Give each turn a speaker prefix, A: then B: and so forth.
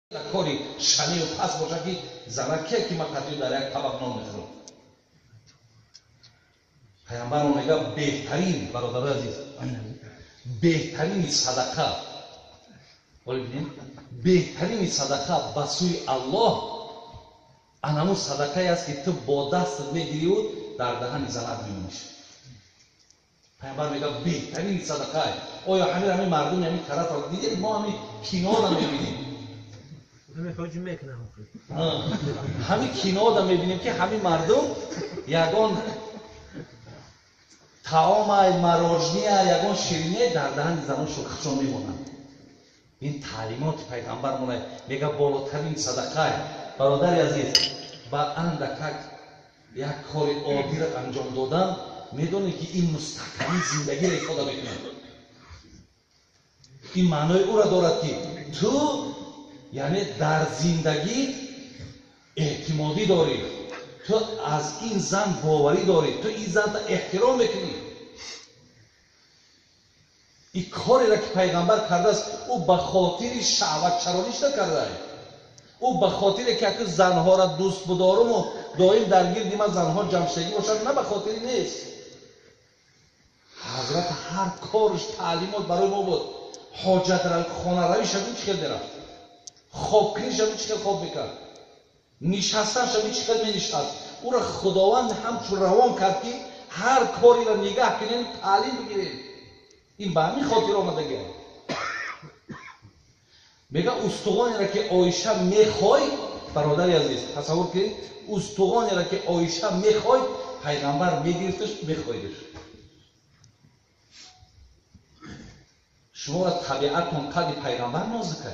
A: Кори шанию пас боша, ки зана ке ки ман қатъи дар як табақ нон мехӯрам. Пайғамбармо мега, беҳтарин, бародарои азиз, беҳтарини садақа, оли бинем, беҳтарини садақа ба сӯи Аллоҳ анамун садақае аст, ки ту бо дастат мегирию дар даҳани занат мемониш. Пайғамбар мега, беҳтарини садақае. Оё ҳамин ҳамин мардуми ҳамин тарафро дидед? Мо ҳамин киноро мебинем, ҳамин кинода мебинем, ки ҳамин мардум ягон таомай, марожния, ягон ширине дар даҳани занон шӯхашон мемонанд. Ин таълимоти пайғамбармона мега, болотарин садақай. Бародари азиз, ба андакак як кори оддиро анҷом додан, медонед, ки ин мустаҳкамии зиндагиро ифода мекунад. Ин маънои ӯро дорад, ки ту яъне дар зиндагӣ эътимодӣ дорӣ, ту аз ин зан боварӣ дорӣ, ту ин занта эҳтиром мекунӣ. Ин кореро, ки пайғамбар кардааст, ӯ ба хотири шаҳватчарониш накардаа. Ӯ ба хотире ки аку занҳоро дӯст будоруму доим дар гирди ман занҳо ҷамшагӣ бошанд, на, ба хотири нест. Ҳазрат ҳар корш таълимот барои мо буд. Ҳоҷат хонаравӣ шавӣ, чӣ хел мерафт, хобкунӣ шавӣ, чӣ хел хоб мекард, нишастан шавӣ, чӣ хел менишаст. Ӯро Худованд ҳамчун равон кард, ки ҳар кореро нигаҳ кунем, таълим бигирем. Ин ба ҳамин хотир омадагиам. Мега, устуғонеро, ки Оиша мехой, бародари азиз, тасаввур кунед, устуғонеро, ки Оиша мехой, пайғамбар мегирифташ, мехоидаш. Шуморо табиатон қадри пайғамбар нозикай.